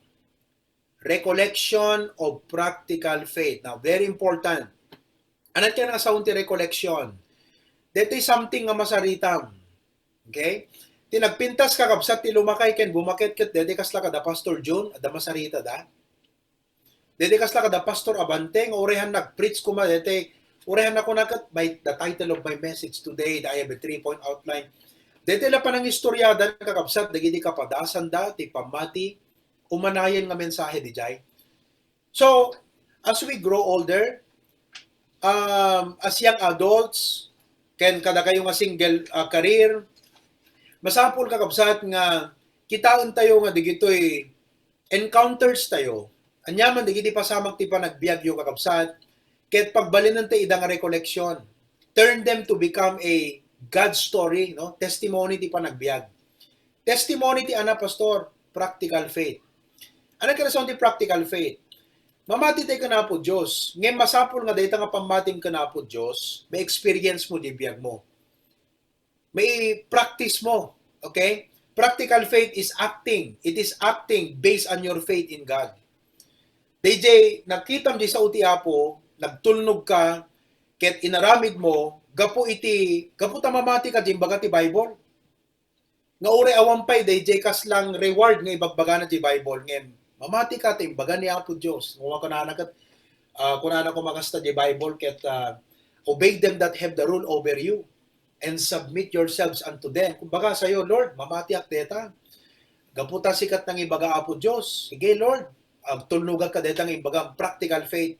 Recollection of practical faith. Now, very important. Anat ken nga saon ti recollection? Detoy something nga masaritam. Okay? Ti nagpintas, kakabsat, ti lumakay ken bumaket ket deti kasla kada Pastor Jun, adda masaritada. Deti kasla kada Pastor Abante nga uray han nag-preach koma deti, uray han nakuna ket, my, the title of my message today, the, I have a three-point outline. Deti la panangistoryadan, kakabsat, dagiti kapadasanda ti pammati, umanayen nga mensahe dijay. So, as we grow older, um, as young adults, ken kadakayo nga single, uh, career, masapul, kakabsat, nga kitaentayo nga digitoy encounters tayo, aniaman dagiti pasamak ti panagbiagyo, kakabsat, ket pagbalinentayo ida nga recollection. Turn them to become a God story, no? Testimony ti panagbiag. Testimony ti ana, Pastor, practical faith. Ano karason ti practical faith? Mamati tayo kan Apo Dios. Ngem masapul nga dayta nga pammatim kan Apo Dios, may experience mo di biag mo. May practice mo. Okay? Practical faith is acting. It is acting based on your faith in God. D J, nagkitam di sao ti Apo, nagtulnog ka, ket inaramid mo, gapu iti, gapu ta mamati ka di imbaga ti Bible. Nga uray awan pay dayjay kaslang reward nga ibagbagana ti Bible, ngem mamati ka ta imbaga ni Apo Dios. Nga kunana ket, ah, kunana koma kasta ti Bible ket, ah, "Obey them that have the rule over you, and submit yourselves unto them." Kumbaga sayo, "Lord, mamatiak deta. Gapu ta sika ti nangibaga, Apo Dios. Sige, Lord, agtulnogak ka deta nga imbaga practical faith."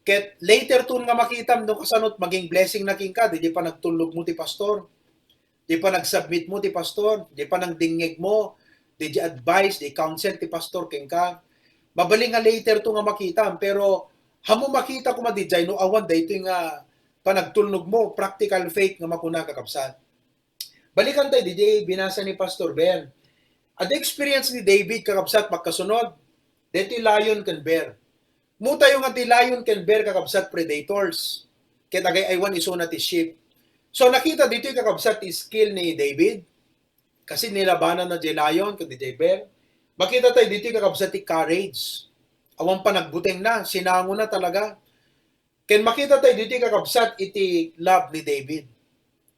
Ket later ton nga makitam no kasano ti maging blessing na kenka, diay panagtulnog mo ti pastor. Diay panagsubmit mo ti pastor, diay panangdingngeg mo, diay advice, diay counsel ti pastor kenka. Mabalin nga later to nga makitam, pero ammo makita koma diay no awan daytoy nga panagtulnog mo, practical faith nga makuna, kakabsat. Balikan tayo diay binasa ni Pastor Ben. Adda experience ni David, kakabsat, pagkasunod, daytoy lion ken bear. Ammo tayo nga ti lion ken bear, kakabsat, predators. Ket agay-aywan isuna ti sheep. So, nakita ditoy, kakabsat, ti skill ni David. Kasi nilabanan na diay lion ken diay bear. Makita tayo ditoy, kakabsat, ti courage. Awan panagbuteng na, sinango na talaga. Ken makita tayo ditoy, kakabsat, iti love ni David.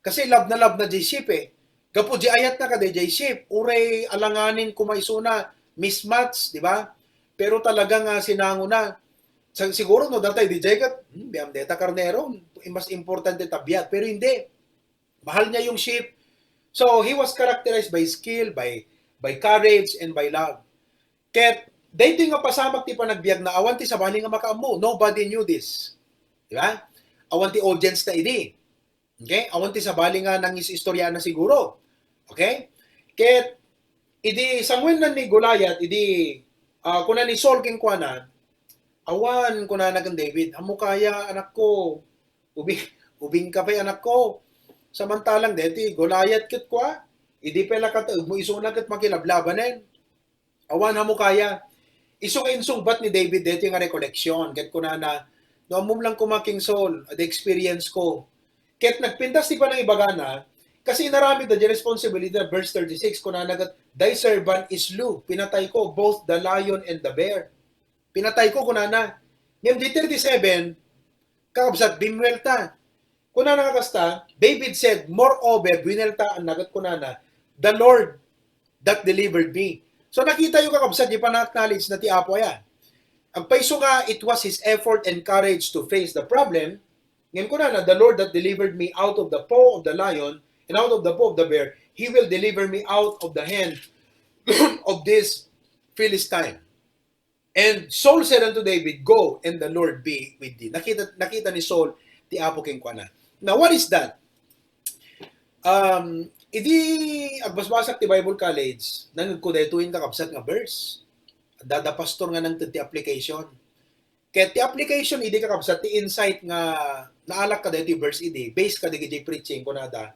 Kasi love na love na diay sheep eh. Gapu diay ayat na kadi diay sheep, uray alanganin koma isuna, mismatch, di ba? Pero talaga nga sinango na. Sa-, siguro no, datay diay ket, hmm, biam deta karnero, mas importante ta biag. Pero hindi. Mahal niya yung sheep. So, he was characterized by skill, by, by courage, and by love. Ket, daytoy nga pasamak ti panagbiag na awan ti sabali nga makaammo. Nobody knew this. Di ba? Awan ti audience na idi. Okay? Awan ti sabali nga nangistorya na siguro. Okay? Ket, idi sanguennan ni Goliath, idi, ah, kuna ni Saul kenkuana, awan, kunana ken David, "Ammo kaya, anakko, ubing, ubing ka pay, anakko. Samantalang deti Goliath ket kua, idi pay la kataeg mo isuna ket makilablabanen." Awan, ammo kaya. Isu nga insungbat ni David deti nga recollection, ket kunana, "No ammom lang koma, King Saul, the experience ko." Ket nagpintas ti panangibagana, kasi inaramid da di responsibility na verse thirty-six, kunana ket, "Thy servant slew, pinatay ko, both the lion and the bear." Pinatay ko, kunana. Ngem di thirty-seven, kakabsat, bimuelta. Kunana nga kasta, David said, "Moreover," binuelta, ket kunana, "The Lord that delivered me." So nakita yo, kakabsat, di pa na-acknowledge na ti Apo aya. Agpayso nga, it was his effort and courage to face the problem. Ngem kunana, "The Lord that delivered me out of the paw of the lion and out of the paw of the bear, he will deliver me out of the hand of this Philistine." And Saul said unto David, "Go, and the Lord be with thee." Nakita, nakita ni Saul ti Apo kenkuana. Now, what is that? Um, idi agbasbasak ti Bible College, nangegko daytoy nga kakabsat nga verse. Adda, adda pastor nga nangted ti application. Ket ti application idi, kakabsat, ti insight nga naalak kadaytoy verse idi, based kadagiti preaching, kunada,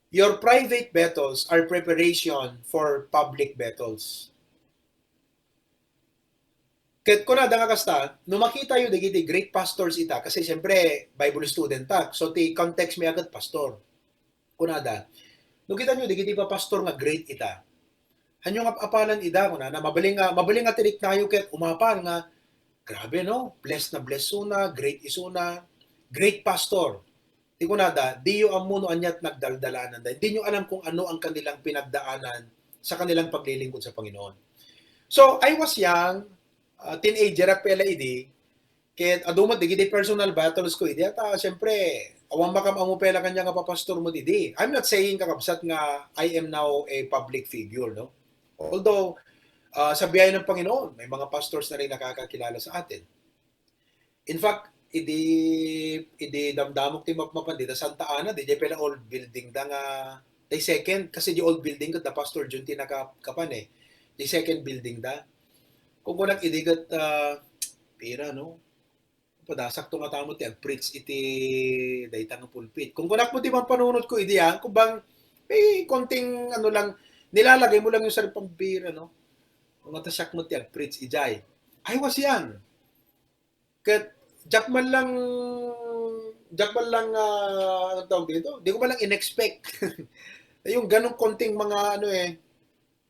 "Your private battles are preparation for public battles." Ket kunada nga kasta, no makita yo dagiti great pastors ita, kasi siyempre, Bible student ta. So, ti context mi a ket pastor. Kunada, no kita nyo dagiti papastor nga great ita, hanyo nga apalan ida, kunana, mabaling nga, mabaling nga tiriknayo ket umapal nga, grabe, no? Bless na bless isuna, great isuna, great pastor. Ti kunada, diyo ammo no ania ti nagdaldalananda. Hindi nyo alam kung ano ang kanilang pinagdaanan sa kanilang paglilingkod sa Panginoon. So, I was young, uh, teenager ak pay la idi, ket adu met dagiti personal battles ko idi. At, ah, siyempre, awan makam-ammo pay la kaniak nga papastor mo didi. I'm not saying, kakabsat, nga I am now a public figure, no? Although, uh, sa biyaya ng Panginoon, may mga pastors na rin nakakakilala sa atin. In fact, idi, idi damdamok ti mapmapan dita Santa Ana, diay pay la old building da nga, diay second, kasi diay old building ket da Pastor Jun ti nakapan eh. Diay second building da. Kung kunak idi ket, ah, pira, no? Padasak to nga tamo ti agpreach iti dayta nga pulpit. Kung kunak mo ti mampanunot ko idi, ah, kung bang, may konting ano lang, nilalagay mo lang yung sarili pambira, no? Kung atasiak mo ti agpreach, ijay. I was young. Ket diak man lang, diak man lang, ah, anong tawag dito? Di ko man lang in-expect. Yung ganong konting mga ano eh,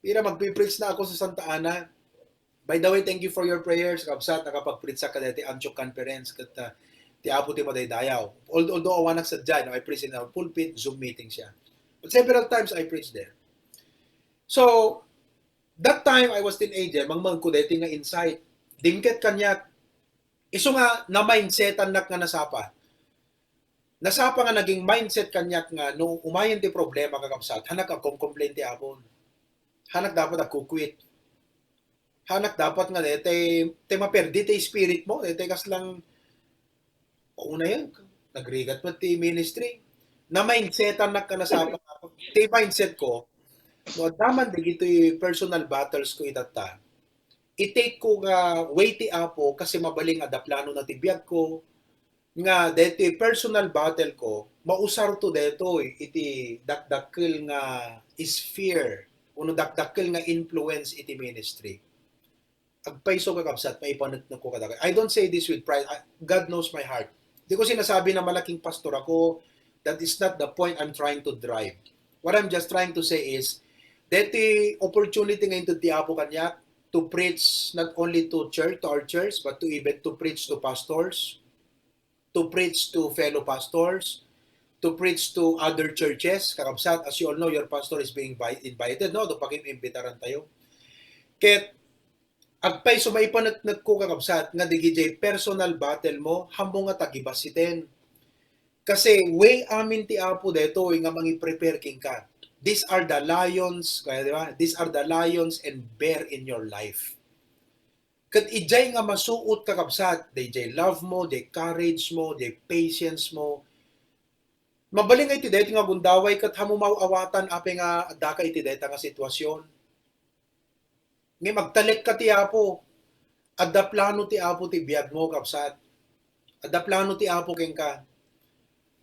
pira magpipreach na ako sa Santa Ana. By the way, thank you for your prayers. Kabsat, nakapag-preach sa kadeti Antioch Conference. Ket, ah, ti Apo ti madaydayaw. Although, although awanak sa dyan, no, I preach in our pulpit, Zoom meeting siya. But several times I preached there. So, that time, I was teenager, mangmangko deti nga insight. Dimket kaniak, Isu nga na-mindsetan nak nga nasapa. Nasapa nga naging mindset kaniak nga no umayen ti problema, kakabsat, hanak agkom-complain ti Apon. Hanak dapat agkukwit. Hanak dapat nga daytay, tay maperdi tay spirit mo, daytay kaslang, Una yan, nagrigat met ti ministry. Na-mindsetan nak kana sa ti mindset ko, no, adda man dagitoy personal battles ko itatta. I-take ko nga way ti Apo kasi mabalin nga adda plano na ti biag ko, nga deti personal battle ko, mausar to detoy iti dakdakkel nga sphere, uno dakdakkel nga influence iti ministry. Agpayso, kakabsat, maipaneknek ko kadagiti. I don't say this with pride. I, God knows my heart. Di ko sinasabi na malaking pastor ako. That is not the point I'm trying to drive. What I'm just trying to say is, deti opportunity nga inted ti Apo kaniak to preach not only to church, to our church, but to even to preach to pastors, to preach to fellow pastors, to preach to other churches. Kakabsat, as you all know, your pastor is being vi-, invited, no? To pakim-imbitaran tayo. Ket agpayso maipaneknek ko, kakabsat, nga digidiay personal battle mo, hammom nga tagibasiten. Kasi way amin ti Apo detoy nga mangi-prepare kenka. These are the lions, kaya, di ba? These are the lions and bear in your life. Ket idiay nga masuot, kakabsat, daydiay love mo, diay courage mo, diay patience mo. Mabalin nga iti daytoy nga gundaway ket hammom nga aw-awatan apay nga addaka iti dayta nga sitwasyon. Ngem agtalekka ti Apo. Adda plano ti Apo ti biag mo, kabsat. Adda plano ti Apo kenka.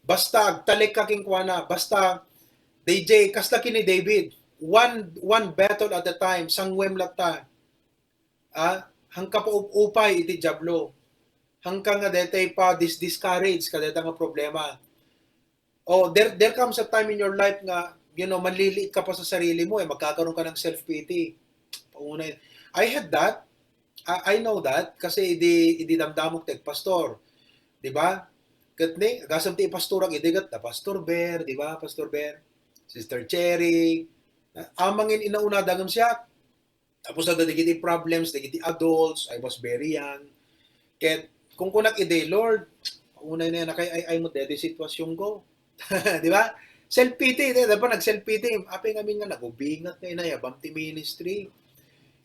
Basta agtalekka kenkuana, basta daydiay, kasla ken ni David, one, one battle at a time, sanguem latta. Ah, hangka pa up-upay iti Diablo. Hangka nga dayta pa dis-, discourage kadayta nga problema. Oh, there, there comes a time in your life nga, you know, manliliit ka pa sa sarili mo, eh, magkakaroon ka ng self-pity. Paunay. I had that. I, I know that kasi idi, idi damdamok ti agpastor. Di ba? Ket ni, agasem ti ipastorak idi ket da Pastor Ber, di ba, Pastor Ber? Sister Cherry. Amangin inauna dagem siak. Tapos adda dagiti problems, dagiti adults, I was very young. Ket kunkunak idi, "Lord, unay na yan, nakay ay, ay mo deti sitwasyon ko." Di ba? Self-pity, di ba? Nag-self-pity. Apay ngamin nga nagubingat nga inayabam ti ministry.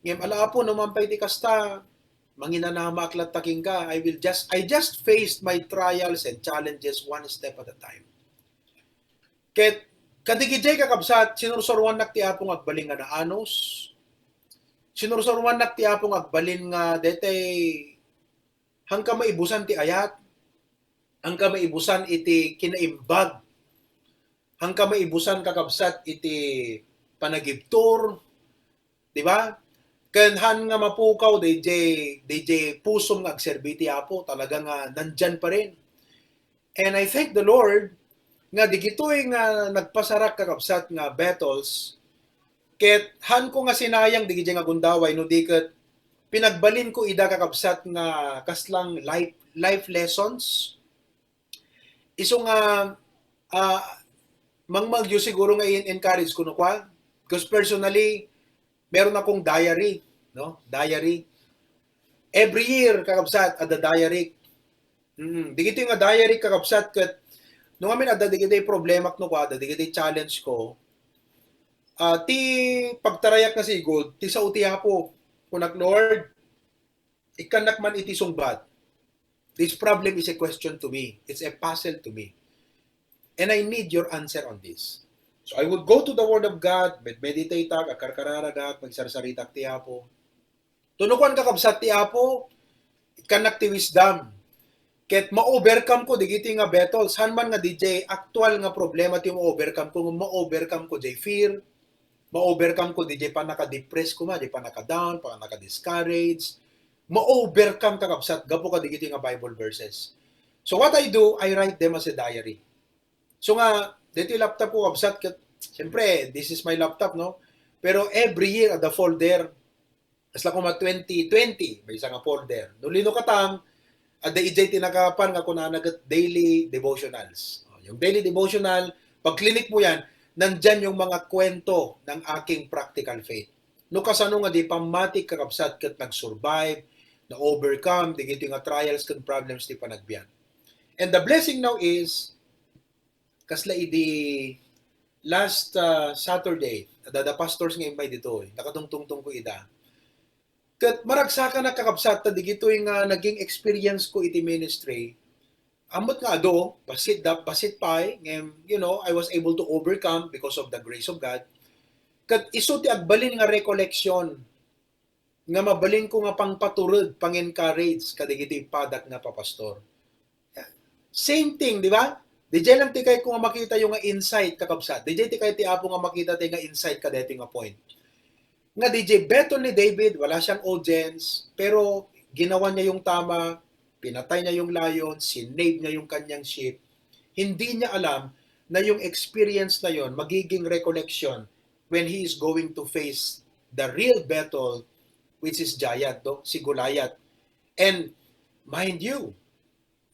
Ngem ala Apo, no man pay ti kasta, manginanamak latta kenka. I will just, I just faced my trials and challenges one step at a time. Ket kadigidiay, kakabsat, sinursuroannak ti Apo nga agbalin nga naanus. Sinursuroannak ti Apo nga agbalin nga detay hangka maibusan ti ayat, hangka maibusan iti kinaimbag, hangka maibusan, kakabsat, iti panagibtur, di ba? Ken han nga mapukaw daydiay, daydiay pusom nga agserbi ti Apo, talaga nga nandiyan pa rin. And I thank the Lord nga digitoy nga nagpasarak, kakabsat, nga battles, ket hanko nga sinayang digidiay nga gundaway no di ket pinagbalinko ida, kakabsat, nga kaslang life, life lessons. Isu nga, ah, mangmagyo siguro nga i-encourage ko no kua. Because personally, meron akong diary, no? Diary. Every year, kakabsat, adda diary. Mm, digitoy nga diary, kakabsat, ket no ngamin adda digitoy problema no kua, adda digitoy challenge ko. Ah, ti pagtarayak nga sigud, ti sao ti Apo. Kunak, "Lord, ikkannak man iti sungbat. This problem is a question to me. It's a puzzle to me. And I need your answer on this." So I would go to the Word of God, med-meditate ak, agkarkararagak, magsarsaritak ti Apo. Tunukuan, kakabsat, ti Apo, ikkannak ti wisdom. Ket ma-overcome ko digiti nga battles. Han man nga didiay actual nga problema ti ma-overcome ko, ma-overcome ko diay fear, ma-overcome ko didiay pannaka-depress koma, diay pannaka-down, pannaka-discourage. Ma-overcome, kakabsat, gapu kadigiti nga Bible verses. So what I do, I write them as a diary. So nga, dito laptop ko, kabsat, ket, siyempre, this is my laptop, no? Pero every year, adda folder. Kasla koma twenty twenty, maysa nga folder. No linukatang, adda idiay ti nakapan nga kunana ket daily devotionals. Yung daily devotional, pag-click mo yan, nandyan yung mga kwento ng aking practical faith. No kasano nga di pammatik, kakabsat, ket nag-survive, na-overcome, digiti nga trials ken problems ti panagbiag. And the blessing now is, kasla idi last, ah, Saturday, adda pastors nga immay ditoy, nakatungtungtong ko ida. Ket maragsakanak, kakabsat, ta digitoy nga naging experience ko iti ministry, Ammot nga adu, bassit da, bassit pay, ngem, you know, I was able to overcome because of the grace of God. Ket isu ti agbalin nga recollection nga mabalin ko nga pangpatured, pang-encourage kadagiti padak nga papastor. Same thing, di ba? Didiay lang ti kayatko nga makitayo nga insight, kakabsat. Didiay ti kayat ti Apo nga makita tayo nga insight kadaytoy nga point. Nga didiay battle ni David, wala siyang audience, pero ginawa niya yung tama, pinatay niya yung lion, sinave niya yung kanyang sheep. Hindi niya alam na yung experience na yon magiging recollection when he is going to face the real battle, which is giant, no? Si Goliath. And mind you,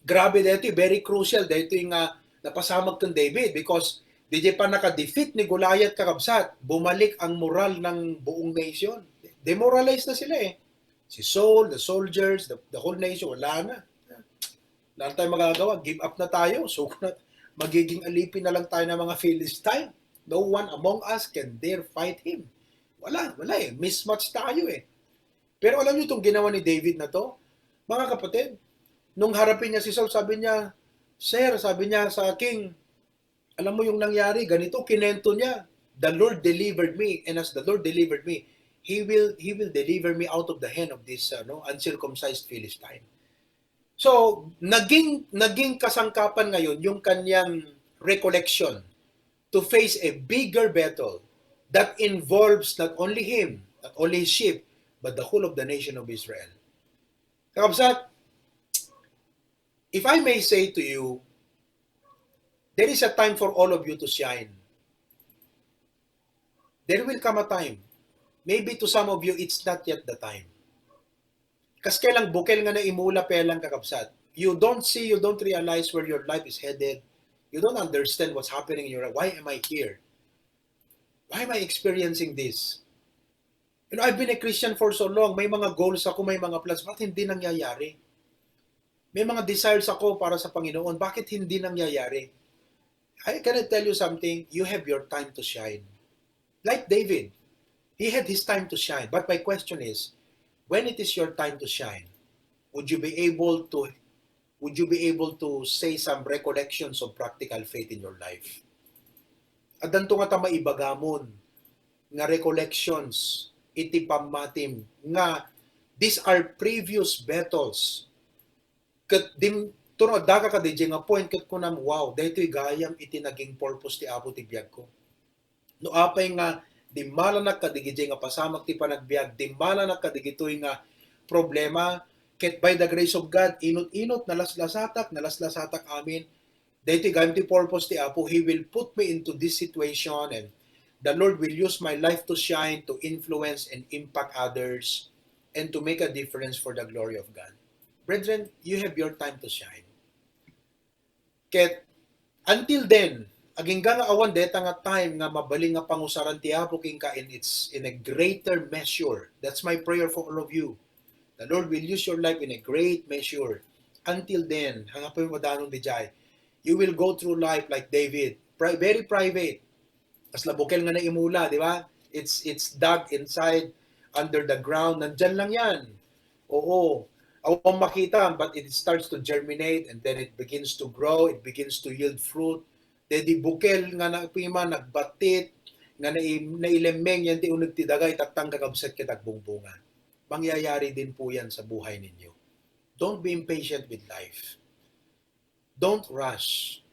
grabe daytoy, very crucial daytoy nga napasamak ken David, because didiay pa naka-defeat ni Goliath, kakabsat, bumalik ang moral ng buong nation. Demoralized na sila eh. Si Saul, the soldiers, the, the whole nation, wala na. Wala na tayong magagawa, give up na tayo. So, magiging alipin na lang tayo ng mga Philistine. No one among us can dare fight him. Wala, wala eh. Mismatch tayo eh. Pero alam niyo itong ginawa ni David na to? Mga kapatid, nung harapin niya si Saul, sabi niya, "Sir," sabi niya sa king, "alam mo yung nangyari, ganito, kinento niya, 'The Lord delivered me, and as the Lord delivered me, he will, he will deliver me out of the hand of this, ano, uncircumcised Philistine.'" So, naging, naging kasangkapan ngayon yung kanyang recollection to face a bigger battle that involves not only him, not only his sheep, but the whole of the nation of Israel. Kakabsat, if I may say to you, there is a time for all of you to shine. There will come a time. Maybe to some of you, it's not yet the time. Kas kay lang bukel nga naimula pa lang, kakabsat. You don't see, you don't realize where your life is headed. You don't understand what's happening in your life. Why am I here? Why am I experiencing this? You know, I've been a Christian for so long. May mga goals ako, may mga plans. Ba't hindi nangyayari? May mga desires ako para sa Panginoon. Bakit hindi nangyayari? I, can I tell you something? You have your time to shine. Like David, he had his time to shine. But my question is, when it is your time to shine, would you be able to, would you be able to say some recollections of practical faith in your life? Addanto nga ta maibagamon nga recollections iti pammatim nga these are previous battles. Ket dim-, tumawdka kadi nga point ket kunam, "Wow, daytoy gayam iti naging purpose ti Apo ti biagko." No apay nga dimmalanak kadagiti nga pasamak ti panagbiag, dimmalanak kadagitoy nga problema, ket by the grace of God, inut-inut, nalaslasatak, nalaslasatak amin. Daytoy gayam ti purpose ti Apo, He will put me into this situation, and the Lord will use my life to shine, to influence, and impact others, and to make a difference for the glory of God. Brethren, you have your time to shine. Ket, until then, agingga nga awan deta nga time nga mabalin nga pangusaran ti Apo kenka in its, in a greater measure. That's my prayer for all of you. The Lord will use your life in a great measure. Until then, hangapuy madanon didiay. You will go through life like David. Pri-, very private. Kasla bukel nga naimula, di ba? It's, it's dug inside, under the ground. Nandyan lang yan. Oo. Awan makita, but it starts to germinate and then it begins to grow, it begins to yield fruit. Daydi bukel nga napiman, nagbattit, nga nai-, nailemmeng yan ti uneg ti daga, itattang kakabsat ket agbungbunga. Mangyayari din po yan sa buhay ninyo. Don't be impatient with life. Don't rush.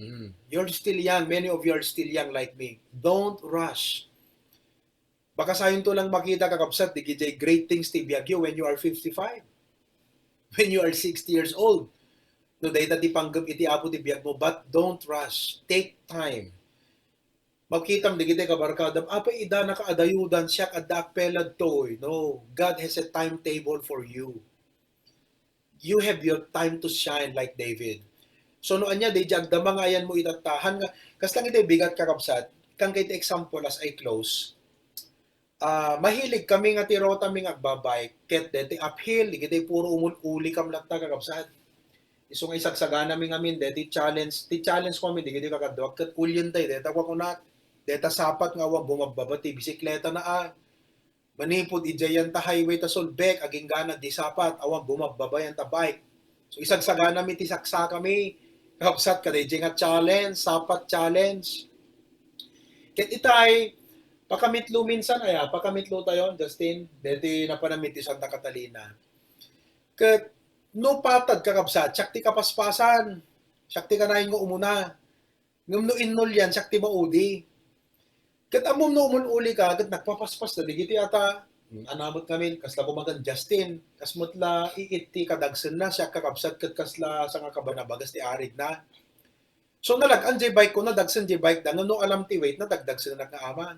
Mm. You're still young. Many of you are still young like me. Don't rush. Baka sayon to lang makita, kakabsat, digiti great things ti biagyo when you are fifty-five, when you are sixty years old. No, dayta ti panggep iti Apo ti biagmo, but don't rush. Take time. Makitam digiti kabarkadam, "Apay, ida nakaadayudan, siak adda akpelad toy." No, God has a timetable for you. You have your time to shine like David. So, no ania, daydi agdama nga ayanmo itattahan nga, kas lang iti bigat, kakabsat, kan kay example as I close, ah, mahilig kami nga ti Rota mi nga agbabike, ket deti uphill, digiti puro umul-uli kam latta, kakabsat. Isu nga isagsagana mi ngamin, deti challenge, ti challenge ko amin, digiti kakaduak, ket ulyen tay, deta kwa kuna, deta sapat nga awan bumabbaba ti bisikleta na, ah. Manipud idiay yan ta highway ta Sulbec, aginggana di sapat, awan bumabbaba yan ta bike. So, isagsaganami ti saksakami, kakabsat, kadaydi nga challenge, Sapat challenge. Ket itay, pakamitlo minsan, aya, pakamitlo tayo, Justin, deti napanami ti Santa Catalina. Ket no patad, kakabsat, siak ti kapaspasan, siak ti kanayon nga umuna. Ngem no innulian, siak ti maudi. Ket ammom no umul-uli ka, ket nagpapaspas da, digiti ata, hmm, anamot ngamin, kasla kumagan Justin, kas met la iit ti kadagsenna, siak kakabsat, ket kasla sanga ka banabagas ti aridna. So, nalag-an jay bike ko, nadagsen jay bike da, ngem no alam ti weight na, dagdagsenak nga aman.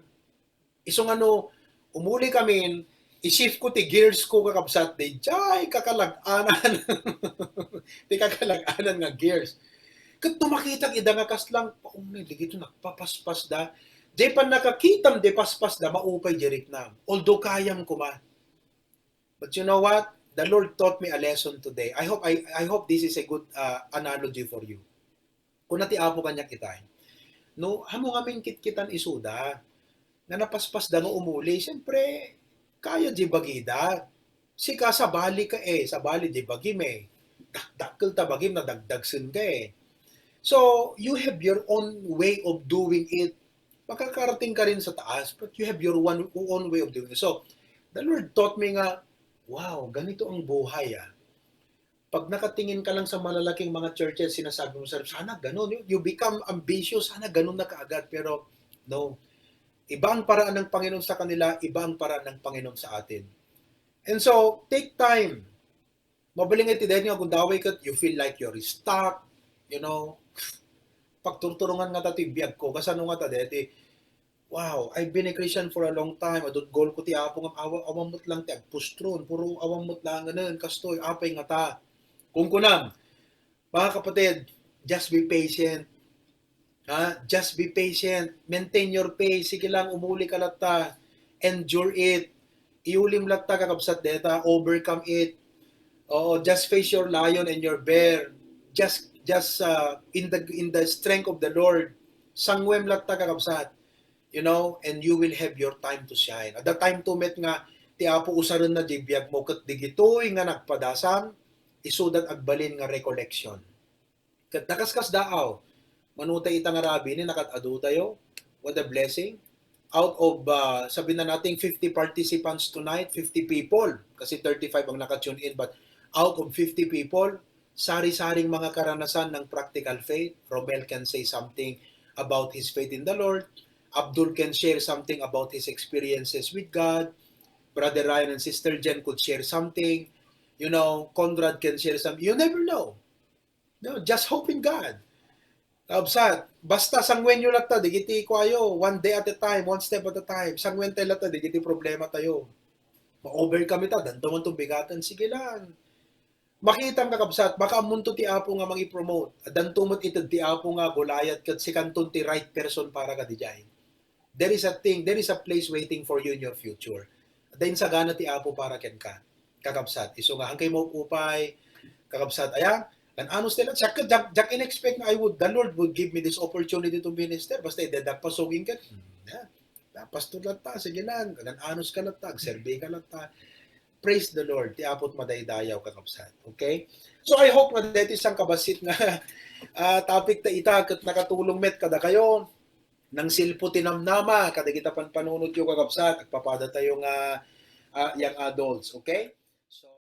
Isu nga no, umuli kamin, i-shift ko ti gears ko, kakabsat, dayjay kakalag-anan. Ti kakalag-anan nga gears. Ket no makitak ida nga kaslang, paunay, digito nagpapaspas da. Jay pannakakitam, di paspas da, maupay jay riknam. Although kayam koma. But you know what? The Lord taught me a lesson today. I hope, I, I hope this is a good, uh, analogy for you. Kuna ti Apo kaniak itay, no, amo ngamin kitkitan isuda, nga napaspas da nga umuli, siyempre, kaya di bagida. Sika, sabali ka eh, sabali di bagim eh. Dakdakkel ta bagim, nadagdagsen ka eh. So, you have your own way of doing it. Makakarating ka rin sa taas, but you have your one, own way of doing it. So, the Lord taught me nga, wow, ganito ang buhay ah. Pag nakatingin ka lang sa malalaking mga churches, sinasabi mo sa, "Sana ganun." You, you become ambitious, "Sana ganun na kaagad." Pero, no. Iba ang paraan ng Panginoon sa kanila, iba ang paraan ng Panginoon sa atin. And so, take time. Mabalin nga iti daytoy nga gundaway ket you feel like you're stuck, you know. Pagturturungan nga ta ti biag ko, kasano nga ta deti, wow, I've been a Christian for a long time. Adun goal ko ti Apo nga awa, awan met lang ti agpustron. Puro awan met lang nganen, kastoy, apay nga ta. Kung kunam, mga kapatid, just be patient. Ha? Just be patient. Maintain your pace. Sige lang, umuli ka latta. Endure it. Iulim latta, kakabsat deta. Overcome it. Oo, just face your lion and your bear. Just, just uh, in the in the strength of the Lord. Sangwem latta, kakabsat. You know, and you will have your time to shine. At the time to met nga, ti Apo usaren na di biag mo, ket digitoy nga nagpadasam, isudat agbalin nga recollection. Ket nakaskasdaaw, manutay ita nga rabi ni nakat-adu tayo, what a blessing. Out of, uh, sabi na natin, fifty participants tonight, fifty people, kasi thirty-five ang naka-tune in, but out of fifty people, sari-saring mga karanasan ng practical faith. Romel can say something about his faith in the Lord. Abdul can share something about his experiences with God. Brother Ryan and Sister Jen could share something. You know, Conrad can share something. You never know. No, just hope in God. Kabsat, basta sangwenyo latta, digiti kuayo, one day at a time, one step at a time. Sangwen tayo latta, digiti problema tayo. Ma-overcome ita, dandaman tong bigatan, sige lang. Makita nga kabsat, baka amunto ti Apo nga mangi-promote. Danto met ited ti Apo nga Goliath ket sikanton ti right person para kadidiay. There is a thing, there is a place waiting for you in your future. Dain sagana ti Apo para kenka, kakabsat. Isu nga, hankay maupupay, kakabsat. Aya, kan-anos nila, siak, jak, jak in-expect nga I would, the Lord would give me this opportunity to minister. Basta, ida, dagpasugin ka. Hmm, yeah. Ah, pastor latta, sige lang. Kan-anos ka latta, agserbi ka latta. Praise the Lord. Ti Apo't madaydayaw, kakabsat. Okay? So, I hope nga deti sang kabasit nga ah, topic ta ita, ket nakatulong met kadakayo. Nang silpo ti namnama, kadagita panpanunotyo, kakabsat, agpapada tayo nga, ah, young adults, okay? So,